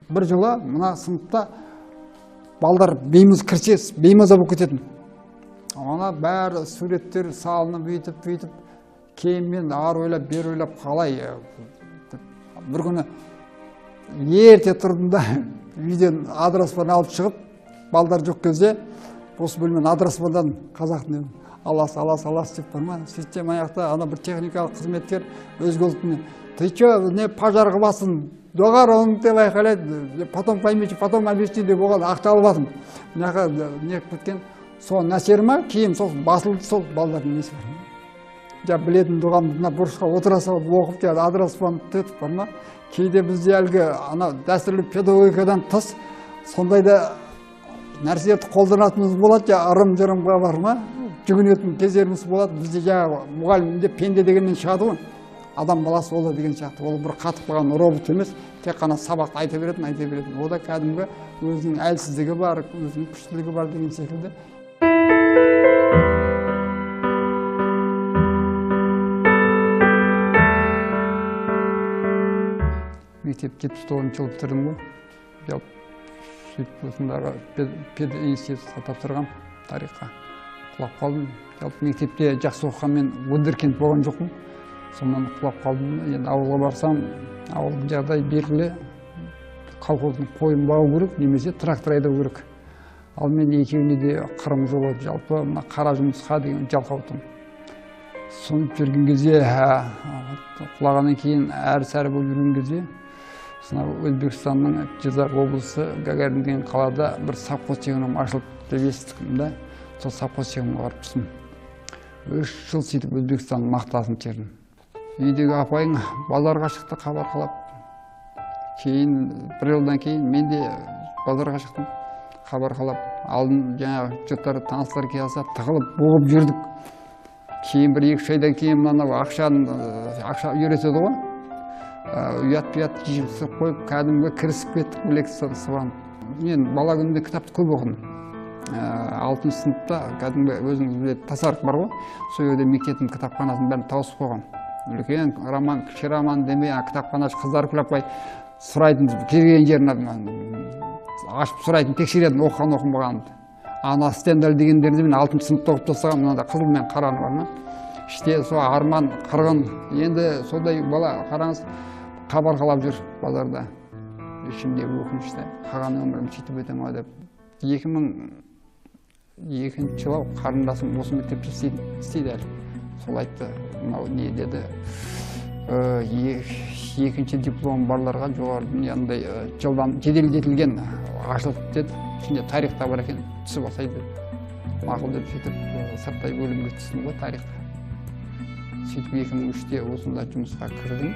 Бір жылы мына сыныпта балдар бейміз кірсе беймаза болып кететін. Ана бәрі суреттер салынып бүйтіп кейін мен ары ойлап бері ойлап қалай бір күні ерте тұрдым да үйден адыраспан алып шығып, балдар жоқ кезде осы бөлмені адыраспандан қазақтың алас алас алас деп бар ма, сөйтсем аяқта ана бір техникалық қызметкер өзге ұлттың, ты че, не пожар қыласың, доғар оны деп айқайлайды, потом поймете, потом объясни деп оған ақталып жатырмын. Мына жаққа не кеткен, соның әсері ма, кейін сол басылды сол балдардың несі бар. Жа білетін дұғамды мына бұрышқа отыра салып оқып, жаңағы адыраспанды түтіп бар ма. Кейде бізде әлгі ана дәстүрлі педагогикадан тыс сондай да нәрселерді қолданатынымыз болады, жа ырым-жырымға бар ма, жүгінетін кездеріміз болады. Бізде жаңағы мұғалім де пенде дегеннен шығады ғой, адам баласы ол да деген сияқты. Ол бір қатып қалған робот емес, тек қана сабақты айта беретін, айта беретін. О да кәдімгі өзінің әлсіздігі бар, өзінің күштілігі бар деген секілді. Мектеп 79 жылы бітірдім ғой. Жалпы сөйтіп осындағы пединститутқа тапсырғам, тарихқа құлап қалдым. Жалпы мектепте жақсы оқыған мен вундеркинд болған жоқпын. Сонан құлап қалдым. Енді ауылға барсам, ауылдың жағдайы белгілі, колхоздың қойын бағу керек, немесе трактор айдау керек. Ал мен екеуіне де қырым жоқ еді. Жалпы мына қара жұмысқа деген жалқау тұғым. Соны жүрген кезде, құлағаннан кейін әрі-сәрі болып жүрген кезде, Өзбекстанның Жизақ облысы Гагарин деген қалада бір совхоз техникум ашылды деп естідім да, сол совхоз техникумға барып түстім. 3 жыл сөйтіп Өзбекстанның мақтасын тердім. Үйдегі апайым базарға шықты хабар қалап. Кейін бір жылдан кейін мен де базарға шықтым хабар қалап. Алдын жаңағы жұрттар, таныстар келсе тығылып бұғып жүрдік. Кейін бір 2-3 айдан кейін мынау ақша үйретеді ғой. Ұят-ұят жиып қойып, кәдімгі кірісіп кеттік білек сыбанып. Мен бала күнімде кітапты көп оқыдым. 6 сыныпта кәдімгі өзіңіз білетін тасарық бар ғой, сол жерде мектептің кітапханасын бәрін тауысып қойған. Үлкен роман, кіші роман демей, кітапханашы қыздар күлапай сұрайтын, келген жерін ашып сұрайтын, тексеретін оқыған оқымағанымды. Ана Стендаль дегендерді мен 6 сыныпта оқып тастағанмын, мынада қызыл мен қараны бар ма. Іште сол арман, қырғын, енді сондай бала қараңыз, хабар қалап жүр базарда. Ішімде өкінішті, қалған өмірім сөйтіп өте ма деп. 2002 жылы қарындасым осы мектепте істейді әлі. Сол айтты, мынау не деді, екінші диплом барларға жоғары андай жылдам жеделдетілген ашылды деді. Ішінде тарих та бар екен, түсіп алсай деді. Мақұл деп сөйтіп сырттай бөлімге түстім ғой тарихқа. Сөйтіп 2003-те осында жұмысқа кірдім.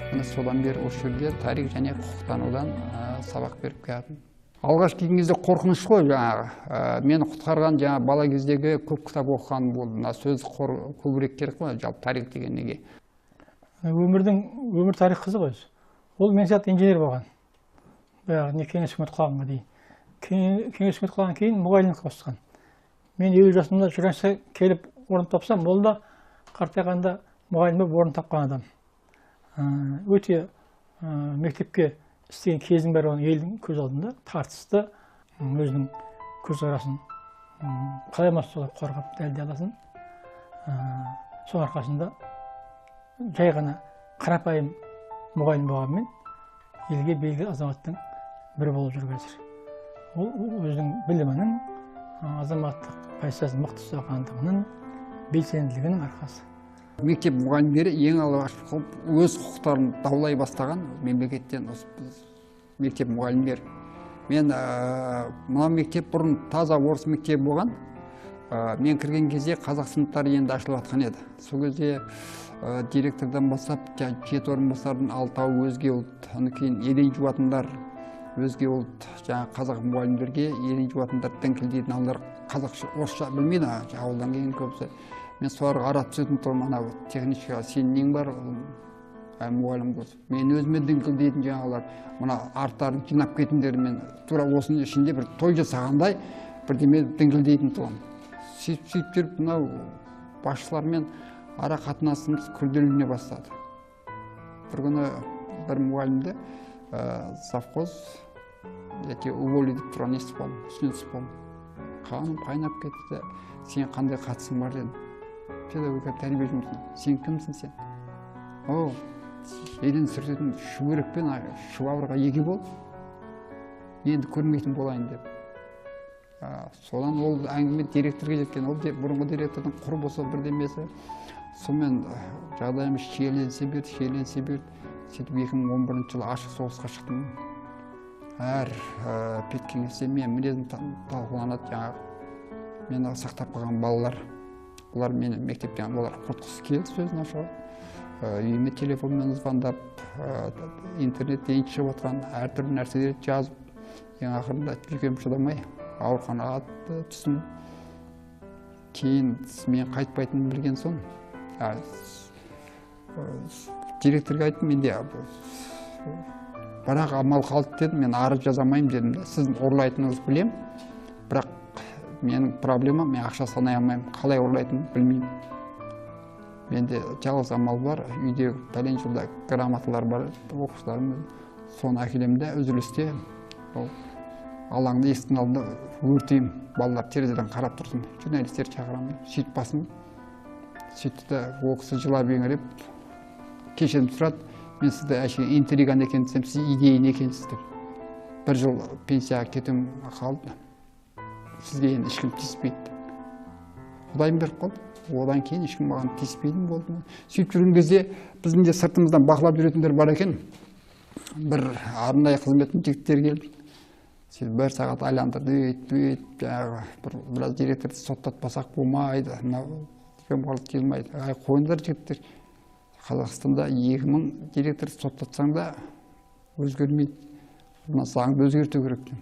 Міне содан бері осы жерде тарих және құқықтанудан сабақ беріп келатырмын. Алғаш келген кезде қорқыныш қой жаңағы. Мені құтқарған жаңа бала кездегі көп кітап оқығаным болды. Мына сөз көбірек керек қой жалпы тарих деген неге. Өмір тарих қызық өзі. Ол мен сияқты инженер болған. Баяғы не кеңес үкіметі құлағанға дейін. Кеңес үкіметі құлағаннан кейін мұғалімдікке ауысқан. Мен 50 жасымда Шымкентке келіп орын тапсам, ол да қартайғанда мұғалім болып орын тапқан адам. Өте мектепке істеген кездің бәрі оның елдің көз алдында тартысты, өзінің көзқарасын қалай болмаса солай қорғап дәлелдей алатын. Соның арқасында жай ғана қарапайым мұғалім болғанмен елге белгілі азаматтың бірі болып жүр қазір. Ол өзінің білімінің, азаматтық позициясын мықты ұстағандығының, белсенділігінің арқасы. Мектеп мұғалімдері ең алғаш өз құқықтарын даулай бастаған мемлекеттен осы мектеп мұғалімдері. Мен мына мектеп бұрын таза орыс мектебі болған. Мен кірген кезде қазақ сыныптары енді ашылып жатқан еді. Сол кезде директордан бастап 7 орынбасардың 6-ауы өзге ұлт, одан кейін еден жуатындар өзге ұлт, жаңа қазақ мұғалімдерге еден жуатындар діңкілдейтін, алар қазақша орысша білмейді, ауылдан келген көбісі. Мен соларға ара түсетін тұғым, ана техничка, сенің нең бар, мұғалім болсын. Мен өзіме діңкілдейтін жаңағылар, мына арттарын жинап кетіндер, мен тура осының ішінде бір той жасағандай бірдеме діңкілдейтін тұғым. Сөйтіп жүріп мынау басшылармен ара қатынасымыз күрделене бастады. Бір күні бір мұғалімді Завхоз, я тебя уволю деп тұрған естіп қалдым, үстіне түсіп қалдым. Қаным қайнап кетті. Сен қандай қатысың бар дедім. Педагогика тәрбие жұмысына. Сен кімсің сен? О, еден сүртетін шүберек пен швабраға еге бол. Енді көрмейтін болайын деп. Содан ол әңгіме директорға жеткен. Ол бұрынғы директордың құр болса бірдемесі. Сонымен жағдайымыз шиеленісе берді, шиеленісе берді. Сөйтіп 2011 жылы ашық соғысқа шықтым. Әр педкеңесте мен мінезім талқыланады, жаңағы мені сақтап қалған балалар, олар мені мектептен олар құртқысы келді, сөзін ашығы. Үйіме телефонмен звондап, интернеттен шығып жатқан әртүрлі нәрселерді жазып, ең ақырында жүйкем шыдамай ауруханаға түстім. Кейін мен қайтпайтынымды білген соң директорға айттым, менде бірақ амал қалды дедім, мен арыз жаза алмаймын дедім. Сіздің ұрлайтыныңызды білемін, бірақ менің проблемам, мен ақша санай алмаймын, қалай ұрлайтынымды білмеймін. Менде жалғыз амал бар, үйде пәлен жылда грамоталар бар, оқушыларым, соны әкелемін де үзілісте ол алаңды есіктің алдында өртеймін, балалар терезеден қарап тұрсын, журналистер шақырамын, сөйтіп басым. Сөйтті де ол кісі жылап еңіреп кешірім сұрады. Мен сізді әшейін интриган екен десем, сіз идейный екенсіз деп. Бір жыл пенсияға кетуім қалды. Сізге енді ешкім тиіспейді деп. Құдайым беріп қалды. Одан кейін ешкім маған тиіспейтін болды. Сөйтіп жүрген кезде біздің де сыртымыздан бақылап жүретіндер бар екен. Бір арнайы қызметтің жігіттері келді. Сөйтіп бір сағат айландырды, өйтіп, өйтіп, жаңағы біраз директорды соттатпасақ болмайды, мынау жемқорлық келмейді. Ай, қойыңдар жігіттер. Қазақстанда 2000 директор соттатсаң да өзгермейді. Мына заңды өзгерту керек деп.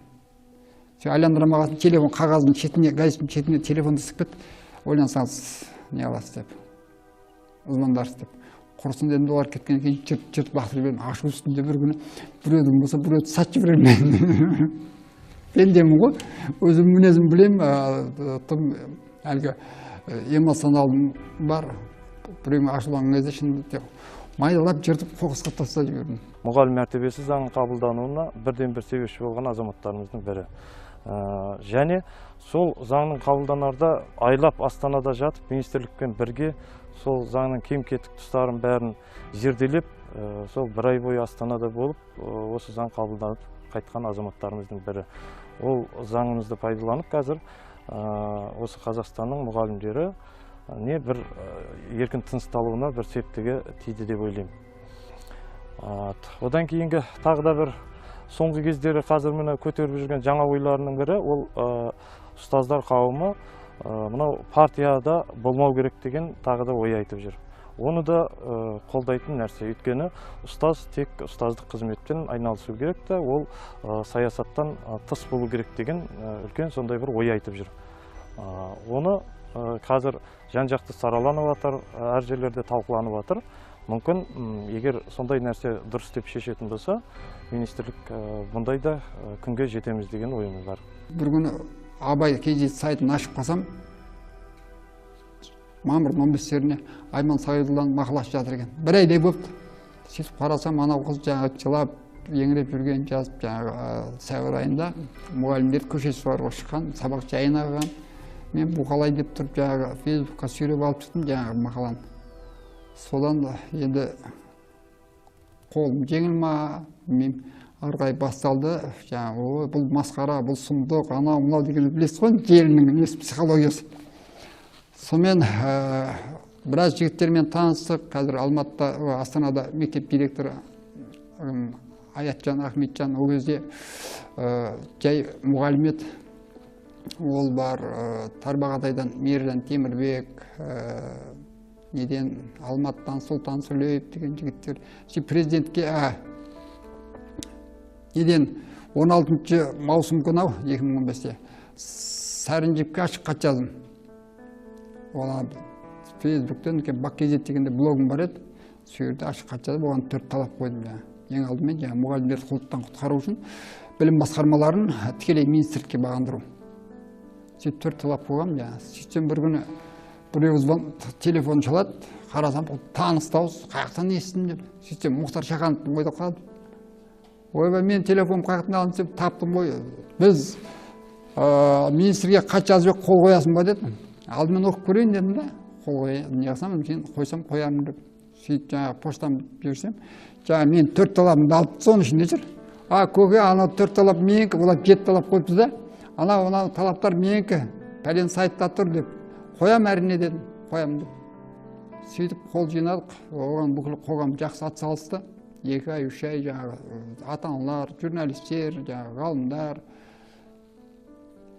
Сөйтіп айландыра телефон қағаздың шетіне, газеттің шетіне телефонды сығып кетті. Ойлансаңыз не аласыз деп, звондарсыз деп. Құрсын дедім, олар кеткеннен кейін жырт-жырт лақтырып жібердім. Ашу үстінде бір күні біреудің болса біреуді сатып жіберемін мен. Пендемін ғой, өзім мінезімді білемін, тым әлгі эмоционалым бар. Біреуге ашуланған кезде шынында майдалап жыртып қоқысқа тастап жібердім. Мұғалім мәртебесі заңының қабылдануына бірден бір себепші болған азаматтарымыздың бірі. Және сол заңның қабылданарда айлап Астанада жатып, министрлікпен бірге сол заңның кем-кетік тұстарын бәрін зерделеп, сол бір ай бойы Астанада болып, осы заң қабылданып қайтқан азаматтарымыздың бірі. Ол заңымызды пайдаланып қазір осы Қазақстанның мұғалімдері не бір еркін тынысталуына бір септігі тиді деп ойлаймын. Одан кейінгі тағы да бір соңғы кездері қазір міне көтеріп жүрген жаңа ойларының бірі, ол ұстаздар қауымы мынау партияда болмау керек деген тағы да ой айтып жүр. Оны да қолдайтын нәрсе. Өйткені ұстаз тек ұстаздық қызметпен айналысу керек та, ол саясаттан тыс болу керек деген үлкен сондай бір ой айтып жүр. Оны қазір жан-жақты сараланып жатыр, әр жерлерде талқыланып жатыр. Мүмкін, егер сондай нәрсе дұрыс деп шешетін болса, министрлік бұндай да күнге жетеміз деген ойымыз бар. Бір күні Абай KZ сайтын ашып қалсам, мамырдың 15-теріне Айман Сағидулланың мақаласы жатыр екен. Бір айдай болыпты. Сөйтіп қарасам, анау қыз жаңағы жылап, еңіреп жүрген жазып, жаңағы сәуір айында мұғалімдер көше суаруға шыққан, сабақ жайына қалған. Мен бұл қалай деп тұрып жаңағы фейсбукқа сүйреп алып шықтым жаңағы мақаланы. Содан енді қолым жеңіл ма, білмеймін, ары қарай басталды. Жаңағы, ой, бұл масқара, бұл сұмдық, анау мынау деген білесіз ғой, желінің несі, психологиясы. Сонымен біраз жігіттермен таныстық. Қазір Алматыда, Астанада мектеп директоры Аятжан Ахметжан, ол кезде жай мұғалім еді. Ол бар, Тарбағатайдан Мейіржан Темірбек, неден Алматыдан Сұлтан Сүлеев деген жігіттер. Сөйтіп президентке, неден 16 маусым күні ау, 2015-те Сәрінжіпке ашық хат жаздым. Оған Фейсбуктен Бак KZ дегенде блогым бар еді. Сол жерде ашық хат жазып, оған 4 талап қойдым жаңа. Ең алдымен жаңа мұғалімдерді құлдықтан құтқару үшін білім басқармаларын тікелей министрлікке бағындыру. Сөйтіп 4 талап қойғам жаңа. Сөйтсем бір күні біреу телефон шалады, қарасам бұл таныс дауыс, қаяқтан естідім деп. Сөйтсем Мұхтар Шахановтың ойда қалады. Ойбай, мен телефон қаяқтан алдым деп таптым ғой. Біз министрге хат жазып қол қоясың ба дедім. Алдымен оқып көрейін дедім да, қол қояйын, не қылсам, кейін қойсам қоямын деп. Сөйтіп жаңағы поштам жіберсем, жаңағы мен 4 талабымды алып, соның ішінде жүр. А, көке, анау 4 талап менікі, олар 7 талап қойыпты да. Анау, анау талаптар менікі, пәлен сайтта тұр деп. Қоям әрине дедім, қоям деп. Сөйтіп қол жинадық, оған бүкіл қоғам жақсы атсалысты. 2 ай, 3 ай жаңағы ата-аналар, журналистер, жаңағы ғалымдар.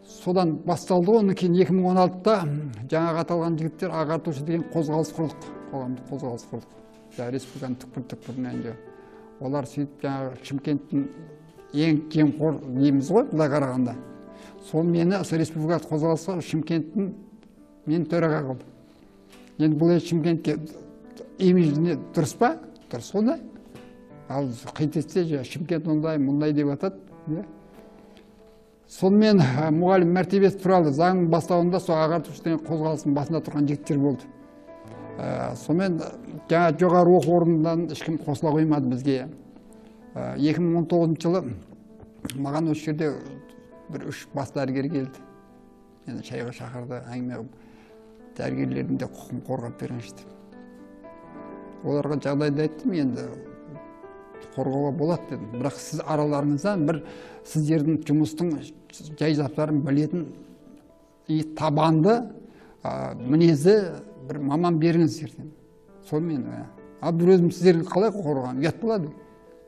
Содан басталды ғой. Одан кейін 2016-да жаңағы аталған жігіттер ағартушы деген қозғалыс құрдық, қоғамдық қозғалыс құрдық. Жаңағы республиканың түкпір-түкпірінен де. Олар сөйтіп жаңағы Шымкенттің ең жемқор дейміз ғой, былай қарағанда. Сол мені сол республикалық қозғалысқа Шымкенттің мені төраға қылды. Енді бұл Шымкентке имиджіне дұрыс па? Дұрыс қой да. Ал қит етсе, Шымкент ондай, мұндай деп атады. Сонымен мұғалім мәртебесі туралы заңның бастауында сол ағартушы деген қозғалыстың басында тұрған жігіттер болды. Сонымен жаңа жоғары оқу орнынан ешкім қосыла қоймады бізге. 2019 жылы маған осы жерде бір 3 бас дәрігер келді. Мені шайға шақырды, әңгіме қылып, дәрігерлердің де құқығын қорғап беріңізші деп. Оларға жағдайды айттым, енді қорғауға болады дедім. Бірақ сіз араларыңыздан бір сіздердің жұмыстың жай-жапсарын білетін табанды мінезі бір маман беріңіздер дедім. Сонымен, ал бір өзім сіздерге қалай қорғағам, ұят болады.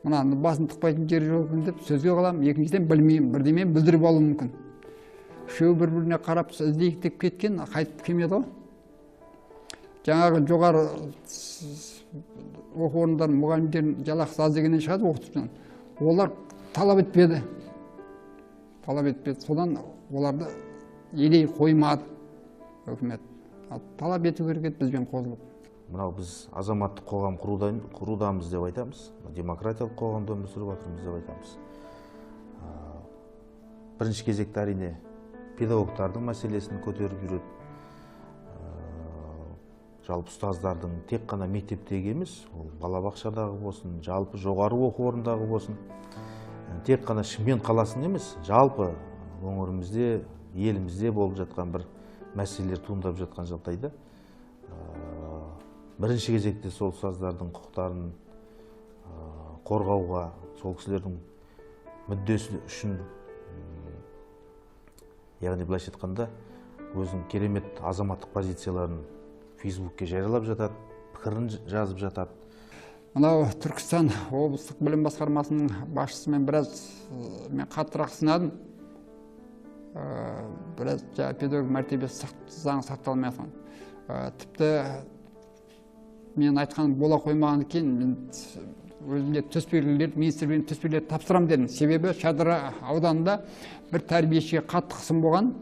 Мынаны басын тықпайтын жері жоқ екен деп сөзге қаламын. Екіншіден білмеймін, бірдеме бүлдіріп алуым мүмкін. Үшеуі бір-біріне қарап іздейік деп кеткен, қайтып келмеді ғой. Жаңағы жоғары оқу орындарының мұғалімдерінің жалақысы аз дегеннен шығады оқытушыдан. Олар талап етпеді. Талап етпеді. Содан оларды елей қоймады үкімет. Талап ету керек еді бізбен қосылып. Мынау біз азаматтық қоғам құрудамыз деп айтамыз. Демократиялық қоғамда өмір сүріп жатырмыз деп айтамыз. Бірінші кезекте әрине педагогтардың мәселесін көтеріп жүреді. Жалпы ұстаздардың тек қана мектептегі емес, ол балабақшадағы болсын, жалпы жоғары оқу орнындағы болсын, тек қана Шымкент қаласының емес, жалпы өңірімізде, елімізде болып жатқан бір мәселелер туындап жатқан жағдайда бірінші кезекте сол ұстаздардың құқықтарын қорғауға, сол кісілердің мүддесі үшін, яғни былайша айтқанда, өзінің керемет азаматтық позицияларын Фейсбукке жариялап жатады, пікірін жазып жатады. Мынау Түркістан облыстық білім басқармасының басшысымен біраз мен қаттырақ сынадым. Біраз педагог мәртебесі заң сақталмай жатқан. Тіпті мен айтқаным бола қоймағаннан кейін мен өзімде төсбелгілер, министр төсбелгілерді тапсырамын дедім. Себебі Шардара ауданында бір тәрбиешіге қатты қысым болған.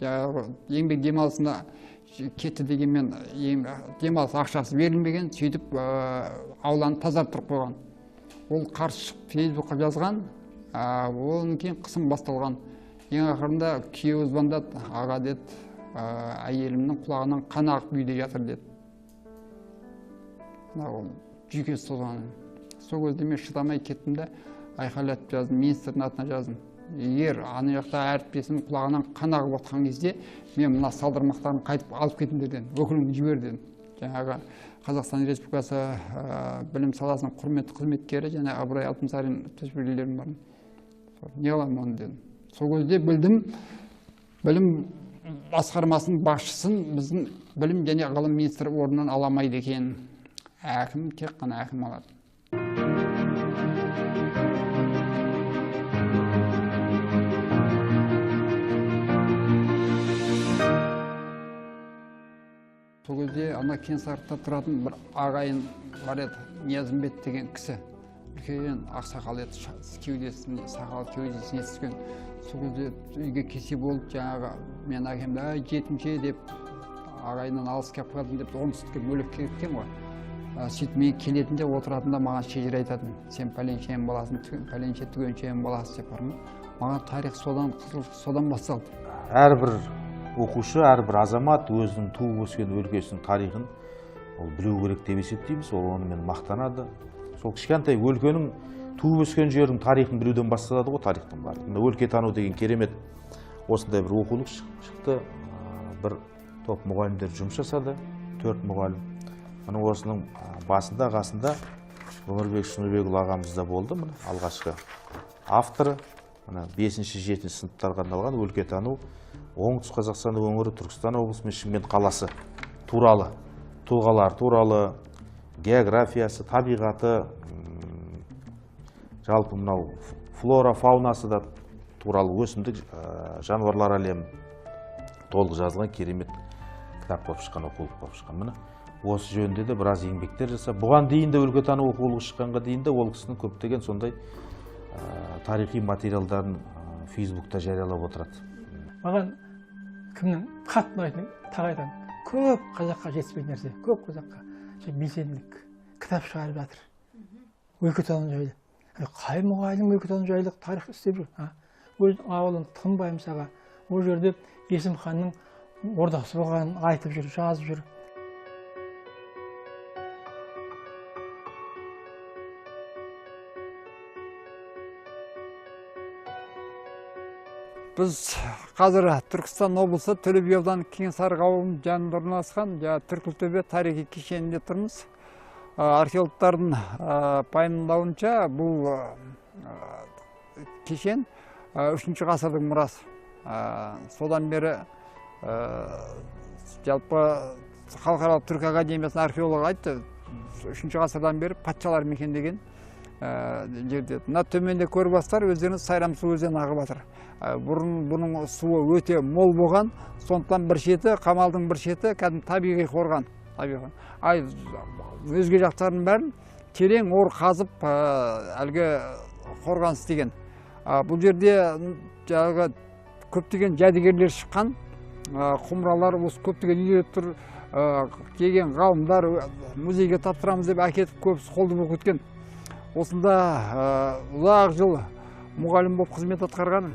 Еңбек демалысына кетті дегенмен демалыс ақшасы берілмеген, сөйтіп ауланы тазарттырып қойған. Ол қарсы шығып Фейсбукқа жазған, одан кейін қысым басталған. Ең ақырында күйеуі звондады, аға деді, әйелімнің құлағынан қан ағып үйде жатыр деді. Мынау жүйкесі созған. Сол кезде мен шыдамай кеттім де айқайлатып жаздым, министрдің атына жаздым. Егер ана жақта әріптесімнің құлағынан қан ағып отқан кезде мен мына салдырмақтарын қайтып алып кетіңдер дедім, өкіліңді жібер дедім. Жаңағы Қазақстан Республикасы білім саласының құрметті қызметкері және Ыбырай Алтынсарин төсбелгілерім бар. Не қыламын оны дедім. Сол кезде білдім, білім басқармасының басшысын біздің білім және ғылым министрі орнынан ала алмайды екен. Әкім, тек қана әкім алады. Сол кезде ана Кеңсарықта тұратын бір ағайын бар еді, Ниязымбет деген кісі. Үлкен ақсақал еді, кеудесіне, сақал кеудесіне түскен. Сол кезде үйге келсе болып, жаңағы мен әкемді, әй, жетімше деп ағайыннан алыс келіп қалдым деп оңтүстікке бөлек кеткен ғой. Сөйтіп мен келетінде отыратында маған шежіре айтатын, сен пәленшенің баласың, пәленше түгеншенің баласы деп бар ма? Маған тарих содан, қызыл содан басталды. Әрбір оқушы, әрбір азамат өзінің туып өскен өлкесінің тарихын ол білу керек деп есептейміз, ол онымен мақтанады. Сол кішкентай өлкенің Туып өскен жердің тарихын білуден басталады ғой, тарихтың барлығы. Мына өлкетану деген керемет осындай бір оқулық шықты. Бір топ мұғалімдер жұмыс жасады, 4 мұғалім. Міне осының басында, қасында Өмірбек Шыныбекұлы ағамыз да болды, міне алғашқы авторы. Мына 5-7 сыныптарға арналған өлкетану Оңтүстік Қазақстан өңірі, Түркістан облысы мен Шымкент қаласы туралы, тұлғалар туралы, географиясы, табиғаты, жалпы мынау флора, фаунасы да туралы, өсімдік, жануарлар әлемі толық жазылған керемет кітап болып шыққан, оқулық болып шыққан. Міне осы жөнінде де біраз еңбектер жасап, бұған дейін де өлкетану оқулығы шыққанға дейін де ол кісінің көптеген сондай тарихи материалдарын Фейсбукта жариялап отырады. Маған кімнің қатты ұнайтыны, тағы айтамын, көп қазаққа жетіспейтін нәрсе, көп қазаққа белсенділік, кітап шығарып жатыр. Өлкетану жайлы. Қай мұғалім өлкетану жайлы тарих істеп жүр? Өз ауылын тынбай мысалға, ол жерде Есім ханның ордасы болғанын айтып жүр, жазып жүр. Біз қазір Түркістан облысы Төле би ауданы Кеңесары ауылының жанында орналасқан Түркілтөбе тарихи кешенінде тұрмыз. Археологтардың пайымдауынша бұл кешен 3 ғасырдың мұрасы. Содан бері жалпы халықаралық түркі академиясының археологы айтты, 3 ғасырдан бері патшалар мекендеген жерде. Мына төменде көріп отырсыздар, өздеріңіз Сайрамсу өзені ағып жатыр. Бұрын бұның суы өте мол болған, сондықтан бір шеті, қамалдың бір шеті кәдімгі табиғи қорған. Ай, өзге жақтардың бәрін терең ор қазып, әлгі қорған істеген. Бұл жерде жаңағы көптеген жәдігерлер шыққан, құмыралар, осы көптеген үйлер тұр, келген ғалымдар музейге тапсырамыз деп әкетіп, көбісі қолды болып кеткен. Осында ұзақ жыл мұғалім болып қызмет атқарған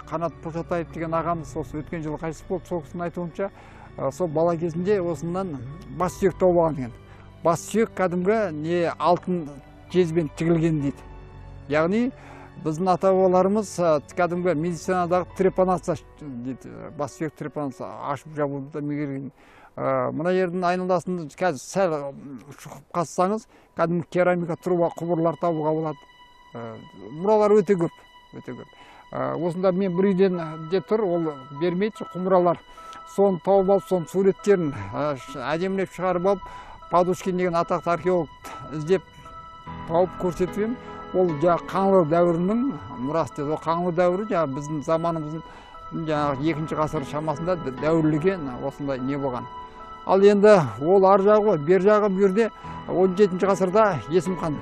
Қанат Пошатаев деген ағамыз осы өткен жылы қайтыс болды. Сол кісінің айтуынша, сол бала кезінде осынан бас сүйек тауып алған екен. Бас сүйек кәдімгі не алтын жезбен тігілген дейді. Яғни біздің ата-бабаларымыз кәдімгі медицинадағы трепанация дейді, бас сүйек трепанация ашып жабуды меңгерген. Мына жердің айналасында қазір сәл шұқып қазсаңыз, кәдімгі керамика труба құбырлар табуға болады. Мұралар өте көп, өте көп. Осында мен бір үйден де тұр, ол бермейді құмыралар. Соны тауып алып, соның суреттерін әдемілеп шығарып алып, Падушкин деген атақты археолог іздеп тауып көрсетіп едім. Ол жаңағы Қаңлы дәуірінің мұрасы деді. Ол Қаңлы дәуірі жаңағы біздің заманымыздың жаңағы 2 ғасыр шамасында дәуірлеген осындай не болған. Ал енді ол ар жағы ғой, бер жағы бұл жерде 17 ғасырда Есім хан,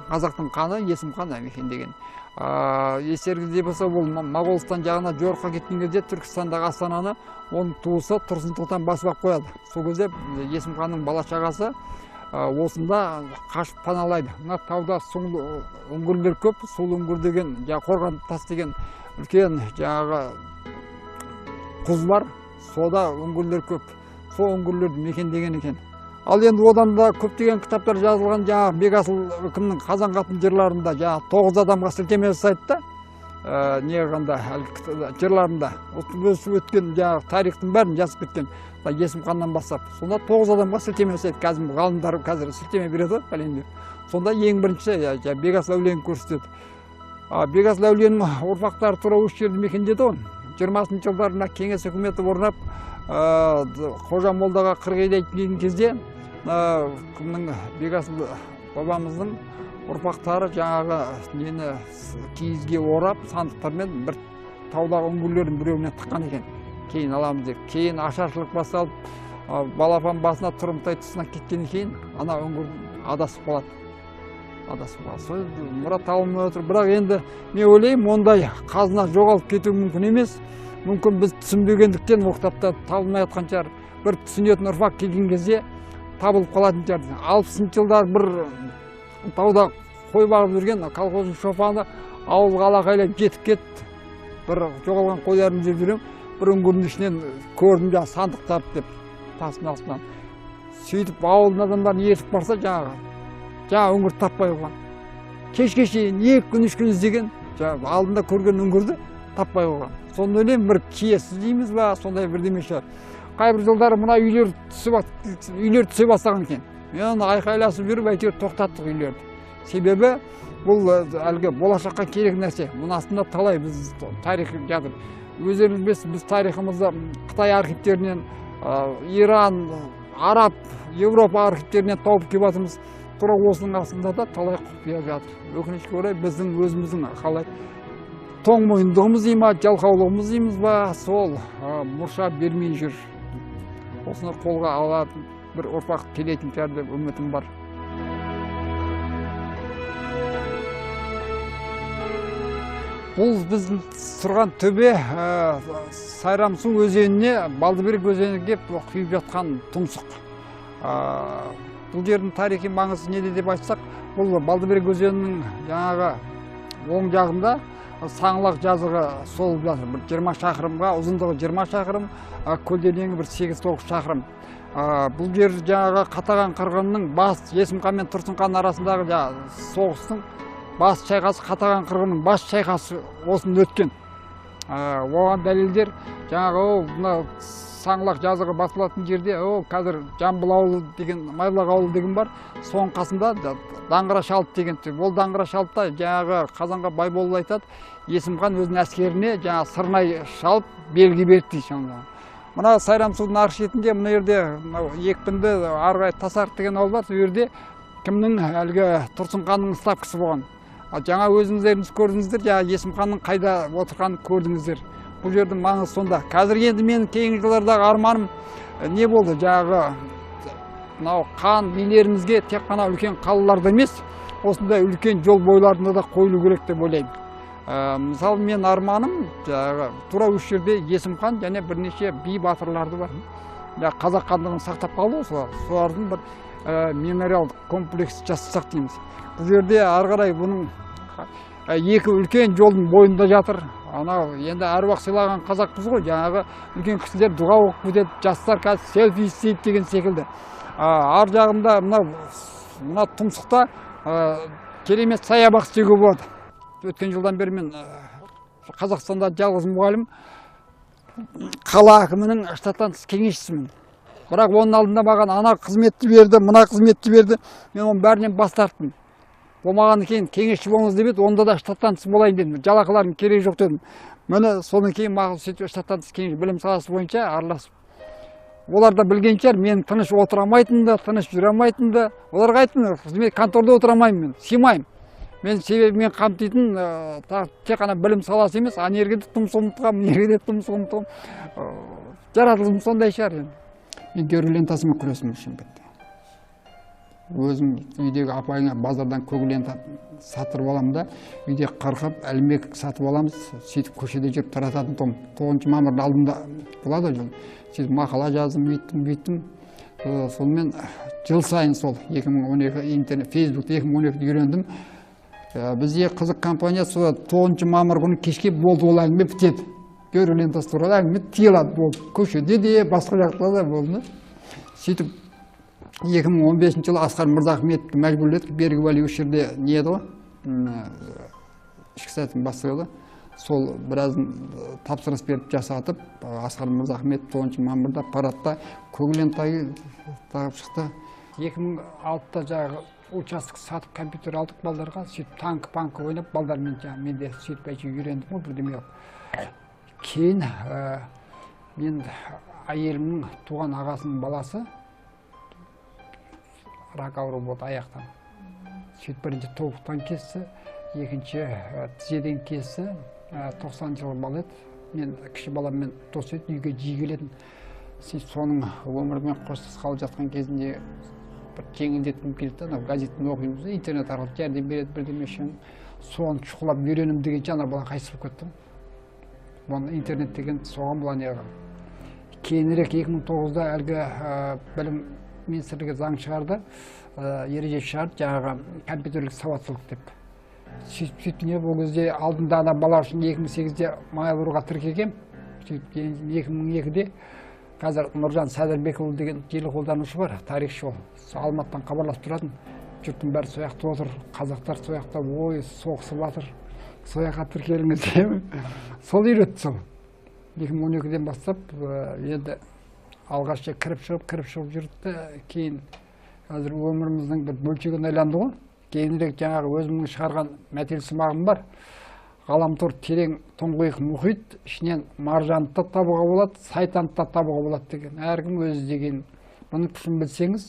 қазақтың ханы Есім хан мекендеген. Естеріңізде болса, ол Моғолстан жағына жорыққа кеткен кезде Түркістандағы астананы оның туысы Тұрсын Сұлтан басып алып қояды. Сол кезде Есім ханның бала шағасы осында қашып паналайды. Мына тауда сулы үңгірлер көп, сулы үңгір деген, жаңағы қорған тас деген үлкен жаңағы құз бар, сода үңгірлер көп. Сол үңгірлерді мекендеген екен. Ал енді одан да көптеген кітаптар жазылған, жаңағы Бекасыл кімнің Қазанғаптың жырларында жаңағы 9 адамға сілтеме жасайды да, не қылғанда, әлгі жырларында осы өткен жаңағы тарихтың бәрін жазып кеткен, Есім ханнан бастап. Сонда 9 адамға сілтеме жасайды. Қазір ғалымдар қазір сілтеме береді ғой, пәлен деп. Сонда ең бірінші Бекасыл әулиені көрсетеді. Бекасыл әулиенің ұрпақтары тура осы жерді мекендеді ғой. 20 жылдары мына кеңес үкіметі орнап, Қожа молдаға қырғидай келген кезде кімнің Бекасыл бабамыздың ұрпақтары жаңағы нені киізге орап сандықтармен бір таудағы үңгірлердің біреуіне тыққан екен. Кейін аламыз деп. Кейін ашаршылық басталып, балапан басына тұрымтай тұсына кеткеннен кейін ана үңгір адасып қалады. Адасып қалады. Сол мұрат табылмай отыр. Бірақ енді мен ойлаймын, ондай қазына жоғалып кетуі мүмкін емес. Мүмкін біз түсінбегендіктен ол кітапта табылмай жатқан шығар. Бір түсінетін ұрпақ келген кезде табылып қалатын шығар. 60 жылдары бір тауда қой бағып жүрген колхоздың шопаны ауылға алақайлап жетіп кетті. Бір жоғалған қойларын іздеп жүремін, бір үңгірдің ішінен көрдім жаңағы сандықтарды деп тастың астынан. Сөйтіп ауылдың адамдарын ертіп барса, жаңағы үңгірді таппай қойған. Кешке шейін 2 күн, 3 күн іздеген, жаңағы алдында көрген үңгірді таппай қойған. Соны ойлаймын, бір киесі дейміз ба, сондай бірдеме шығар. Қайбір жылдары мына үйлер түсе бастаған екен. Мен айқайласып жүріп әйтеуір тоқтаттық үйлерді. Себебі бұл әлгі болашаққа керек нәрсе. Мұның астында талай біз тарих жатыр. Өздеріңіз білесіз, біз тарихымызды Қытай архивтерінен, Иран, Араб, Еуропа архивтерінен тауып келіп жатырмыз. Тура осының астында да талай құпия жатыр. Өкінішке орай біздің өзіміздің қалай тоңмойындығымыз дей ма, жалқаулығымыз дейміз ба, сол мұрша бермей жүр. Осыны қолға алатын бір ұрпақ келетін шығар деп үмітім бар. Бұл біздің тұрған төбе Сайрамсу өзеніне, Балдыберек өзеніне кеп құйып жатқан тұмсық. Бұл жердің тарихи маңызы неде деп айтсақ, бұл Балдыберек өзенінің жаңағы оң жағында Саңлақ жазығы сол жатыр. Бір 20 шақырымға, ұзындығы 20 шақырым, көлденеңі бір 8-9 шақырым. Бұл жер жаңағы Қатаған қырғынның бас Есімхан мен Тұрсынхан арасындағы жаңағы соғыстың бас шайқасы, Қатаған қырғынның бас шайқасы осында өткен. Оған дәлелдер жаңағы мына Саңлақ жазығы басылатын жерде қазір Жамбыл ауылы деген, Майлақ ауылы деген бар, соның қасында Даңғыра шалып деген. Ол Даңғыра шалыпта жаңағы Қазанға Байболұлы айтады, Есімхан өзінің әскеріне жаңағы сырнай шалып белгі берді дейді. Мына Сайрамсудың арғы шетінде мына жерде екпінді ары қарай Тасарық деген ауыл бар, сол жерде кімнің әлгі Тұрсынханның ставкасы болған. Жаңа өзіңіздеріңіз көрдіңіздер, жаңа Есімханның қайда отырғанын көрдіңіздер. Бұл жердің маңызы сонда. Қазір енді менің кейінгі жылдардағы арманым не болды? Жаңағы мынау қан билерімізге тек қана үлкен қалаларда емес, осындай үлкен жол бойларында да қойылу керек деп ойлаймын. Мысалы, мен арманым жаңағы тура осы жерде Есімхан және бірнеше би батырларды бар. Қазақ хандығын сақтап қалды, солардың бір мемориалдық комплекс жасасақ дейміз. Бұл жерде ары қарай бұның екі үлкен жолдың бойында жатыр. Анау енді әруақ сыйлаған қазақпыз ғой, жаңағы үлкен кісілер дұға оқып кетеді, жастар қазір селфи істейді деген секілді. Ар жағында мына тұмсықта керемет саябақ істеуге болады. Өткен жылдан бері мен Қазақстанда жалғыз мұғалім, қала әкімінің штаттан тыс кеңесшісімін. Бірақ оның алдында маған ана қызметті берді, мына қызметті берді, мен оның бәрінен бас тарттым. Болмағаннан кейін кеңесші болыңыз деп еді, онда да штаттан тыс болайын дедім, жалақылардың керегі жоқ дедім. Міне содан кейін маған сөйтіп штаттан тыс кеңес білім саласы бойынша араласып. Олар да білген шығар, мен тыныш отыра алмайтынымды, тыныш жүре алмайтынымды. Оларға айттым, қызмет конторда отыра алмаймын мен, сыймаймын. Мен себебі мен қамтитын тек қана білім саласы емес, ана жерге де тұмсығым тығамын, мына жерге де тұмсығым тығамын. Жаратылысым сондай шығар енді. Мен георгий лентасымен күресім Шымкентте. Өзім үйдегі апайыңа базардан көк лента сатырып аламын да, үйде қырқып, ілмек сатып аламыз, сөйтіп көшеде жүріп тарататын тұғым. 9 мамырдың алдында болады ғой жыл. Сөйтіп мақала жаздым, бүйттім, бүйттім. Сонымен жыл сайын сол 2012 интернет, Фейсбукте 2012-де үйрендім. Бізде қызық компания сол 9 мамыр күні кешке болды, ол әңгіме бітеді. Георгий лентасы туралы әңгіме тыйылады болды. Көшеде де, басқа жақта да болды. Сөйтіп 2015 жылы Асқар Мырзахметовті мәжбүрледік, Берік осы жерде не еді ғой, ішкі саясаттың бастығы еді. Сол біразын тапсырыс беріп жасатып, Асқар Мырзахметов 9 мамырда парадта көк лента тағып шықты. 2006-та жаңағы участок сатып компьютер алдық балдарға, сөйтіп танк-панк ойнап балдармен жаңағы мен де сөйтіп әйтеуір үйрендім ғой бірдеме қылып. Кейін мен әйелімнің туған ағасының баласы рак ауру болды аяқтан. Сөйтіп бірінші тобықтан кесті, екінші тізеден кесті, 90 жыл бала еді. Мен кіші баламмен дос еді, үйге жиі келетін. Сөйтіп соның өмірімен қоштасқалы жатқан кезінде бір жеңілдеткім келді, анау газеттен оқимыз, интернет арқылы жәрдем береді бірдеме үшін. Соны шұқылап үйренемін дегенше ана бала қайтыс болып кетті. Бұны интернет деген соған бұла не қылған. Кейінірек 2009-да әлгі білім министрлігі заң шығарды, ереже шығарды, жаңағы компьютерлік сауаттылық деп. Сөйтіп не ол кезде алдында ана бала үшін 2008-де Mail.ru-ға тіркелгем. Сөйтіп 2002-де қазір Нұржан Сәдірбекұлы деген желі қолданушы бар, тарихшы ол. Алматыдан хабарласып тұратын. Жұрттың бәрі сол жақта отыр, қазақтар сол жақта ой соғысып жатыр, сол жаққа тіркеліңіз деймін. Сол үйретті сол. 2012-ден бастап енді алғаш кіріп шығып жүрді, кейін қазір өміріміздің бір бөлшегіне айланды ғой. Кейінірек жаңағы өзімнің шығарған мәтел сымағым бар. Ғаламтор терең тұңғиық мұхит, ішінен маржанды да табуға болады, сайтанды да табуға болады деген. Әркім өз іздеген. Бұның күшін білсеңіз,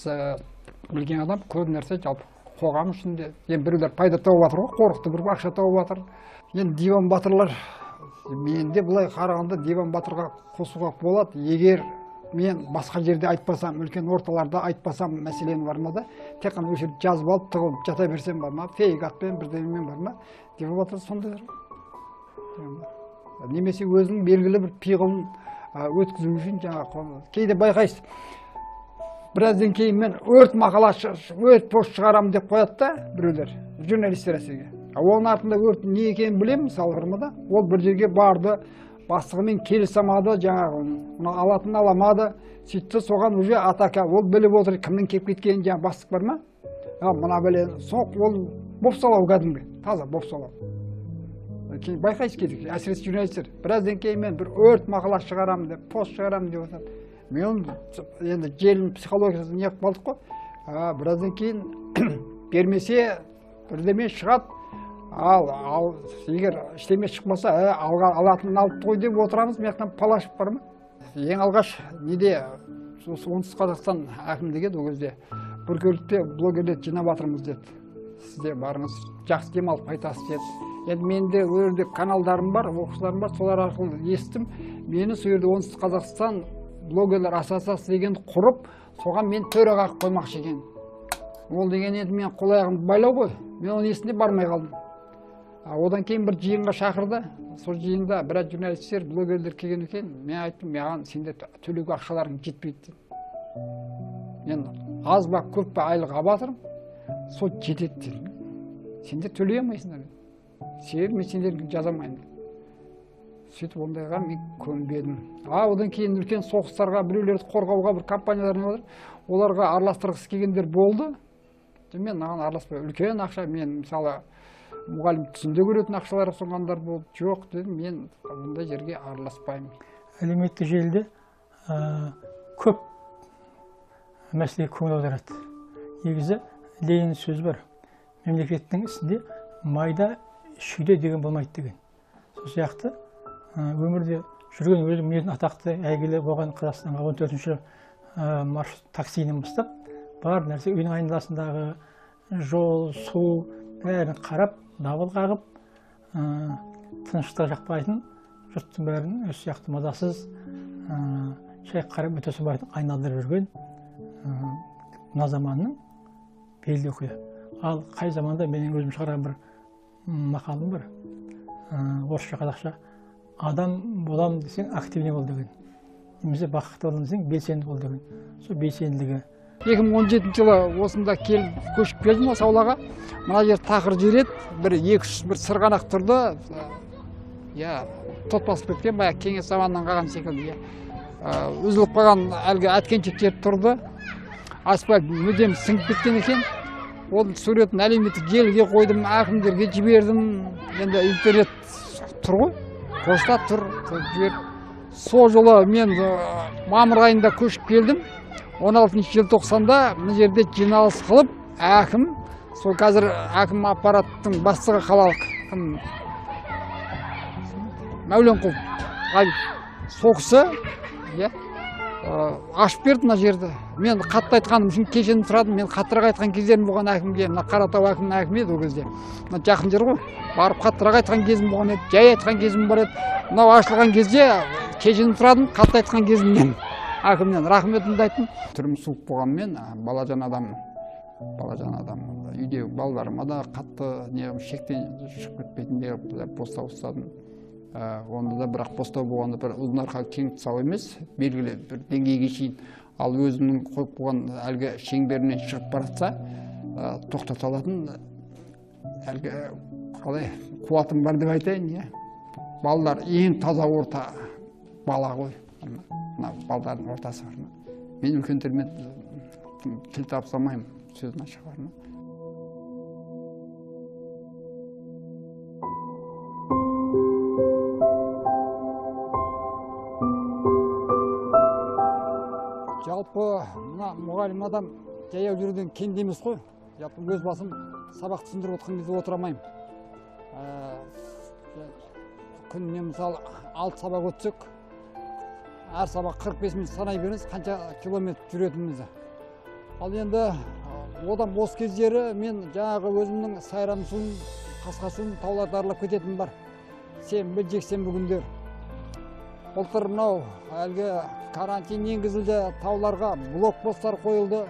білген адам көп нәрсе жалпы қоғам үшін де. Енді біреулер пайда тауып жатыр ғой, қорықты бір ақша тауып жатыр. Енді диван батырлар, менде былай қарағанда диван батырға қосуға болады. Егер мен басқа жерде айтпасам, үлкен орталарда айтпасам мәселені бар ма да, тек қана осы жерде жазып алып тығылып жата берсем бар ма, фейк атпен бірдемемен бар ма, диван батыр сондайлар. Немесе өзінің белгілі бір пиғылын өткізу үшін жаңағы кейде байқайсыз. Біраздан кейін мен өрт мақала, өрт пост шығарамын деп қояды да біреулер, журналистер әсіресе. Оның артында өрт не екенін білемін, мысалы бар ма да, ол бір жерге барды, бастығымен келісе алмады, жаңағы мына алатынын аламады, сөйтті соған уже атака, ол біліп отыр кімнің келіп кеткенін, жаңағы бастық бар ма? Мына біле, ол бопсалау кәдімгі, таза бопсалау. Кейін байқайсыз кейде, әсіресе журналистер, біраздан кейін мен бір өрт мақала шығарамын деп, пост шығарамын деп жатады. Мен енді желінің психологиясын неғып қалдық қой. Біраздан кейін бермесе бірдеме шығады. Ал егер ештеме шықпаса, алатынын алыпты ғой деп отырамыз, мына жақтан палашып бар ма? Ең алғаш неде осы Оңтүстік Қазақстан әкімдігі еді ол кезде, Бүркелікте блогерлерді жинап жатырмыз деді. Сіз де барыңыз, жақсы демалып қайтасыз деді. Енді менде ол жерде каналдарым бар, оқушыларым бар, солар арқылы естім. Мені сол жерде Оңтүстік Қазақстан блогерлер ассоциациясы дегенді құрып, соған мен төраға қойып қоймақшы екен. Ол деген енді мен қол аяғымды байлау ғой, мен оның есінде бармай қалдым. Одан кейін бір жиынға шақырды. Сол жиында біраз журналистер, блогерлер келген екен. Мен айттым, маған сендер төлеуге ақшаларың жетпейді деп. Мен аз ба көп па айлық алып жатырмын, сол жетеді дедім. Сендер төлей алмайсыңдар дедім. Себебі мен сендерге жаза алмаймын. Сөйтіп ондайға мен көнбедім. Одан кейін үлкен соғыстарға, біреулерді қорғауға бір компаниялар не бар, оларға араластырғысы келгендер болды. Мен маған араласпай, үлкен ақша, мен мысалы мұғалім түсінде көретін ақшалар ұсынғандар болды. Жоқ дедім, мен ондай жерге араласпаймын. Әлеуметтік желіде көп мәселеге көңіл аударады. Негізі Ленин сөзі бар. Мемлекеттің ісінде майда шүйде деген болмайды деген. Сол сияқты өмірде жүрген өзінің мінезін атақты әйгілі болған Қазақстанға 14-ші маршрут таксиінен бастап бар нәрсе үйдің айналасындағы жол, су бәрін қарап, дабыл қағып, тыныштық жақпайтын, жұрттың бәрін өз сияқты мазасыз, шай қарап өте салмайтын айналдырып жүрген мына заманның белді өкілі. Ал қай заманда менің өзім шығарған бір мақалым бар, орысша қазақша, адам болам десең активный бол деген, немесе бақытты болам десең белсенді бол деген. Сол белсенділігі. 2017 жылы осында келіп көшіп келдім осы аулаға. Мына жер тақыр жер еді, бір екі-үш бір сырғанақ тұрды. Я, тот басып кеткен, баяғы кеңес заманынан қалған секілді. Үзіліп қалған әлгі әткеншектер тұрды. Асфальт мүлдем сіңіп кеткен екен. Оның суретін әлеуметтік желіге қойдым, әкімдерге жібердім. Енді интернет тұр ғой, поста тұр, жібердім. Сол жылы мен мамыр айында көшіп келдім. 16 желтоқсанда мына жерде жиналыс қылып, әкім, сол қазір әкім аппараттың бастығы қалалық Мәуленқұл Ғабит, сол кісі ашып берді мына жерді. Мен қатты айтқаным үшін кешірім сұрадым. Мен қаттырақ айтқан кездерім болған әкімге, мына Қаратау әкімінің әкімі еді ол кезде. Мына жақын жер ғой. Барып қаттырақ айтқан кезім болған еді, жай айтқан кезім бар еді. Мынау ашылған кезде кешірім сұрадым, қатты айтқан кезімнен әкімнен рахметімді айттым. Түрім суық болғанымен балажан адаммын. Балажан адаммын. Үйде балаларыма да қатты не шектен шығып кетпейтіндей қылып бостау ұстадым. Онда да бірақ бостау болғанда бір ұзын арқа кең тұсау емес, белгілі бір деңгейге шейін, ал өзімнің қойып қойған әлгі шеңберінен шығып бара жатса, тоқтата алатын әлгі қалай қуатым бар деп айтайын, иә. Балалар ең таза орта бала ғой, мына балдардың ортасы бар. Мен үлкендермен тіл табыса алмаймын, сөзін ашық бар ма. Жалпы мына мұғалім адам жаяу жүруден кенде емес қой. Жалпы өз басым сабақ түсіндіріп отқан кезде отыра алмаймын. Күніне мысалы 6 сабақ өтсек, әр сабақ 45 минут санай беріңіз, қанша километр жүретінімізді. Ал енді одан бос кездері мен жаңағы өзімнің Сайрам суын, Қасқа суын тауларды аралап кететінім бар. Сенбі, жексенбі күндер. Былтыр мынау әлгі карантин енгізілді, тауларға блокпосттар қойылды.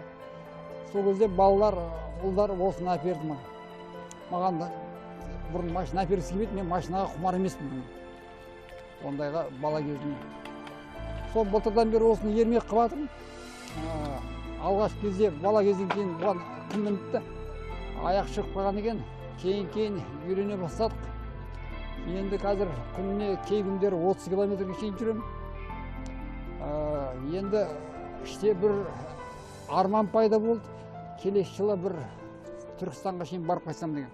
Сол кезде балалар, ұлдар осыны әперді маған. Маған да бұрын машина әпергісі келмейді, мен машинаға құмар емеспін. Ондайға бала кезімде. Сол былтырдан бері осыны ермек қылып жатырмын. Алғаш кезде, бала кезден кейін бұған кім мініпті? Аяқ шығып қалған екен. Кейін-кейін үйрене бастадық. Енді қазір күніне кей күндері 30 километрге шейін жүремін. Енді іште бір арман пайда болды. Келесі жылы бір Түркістанға шейін барып қайтсам деген.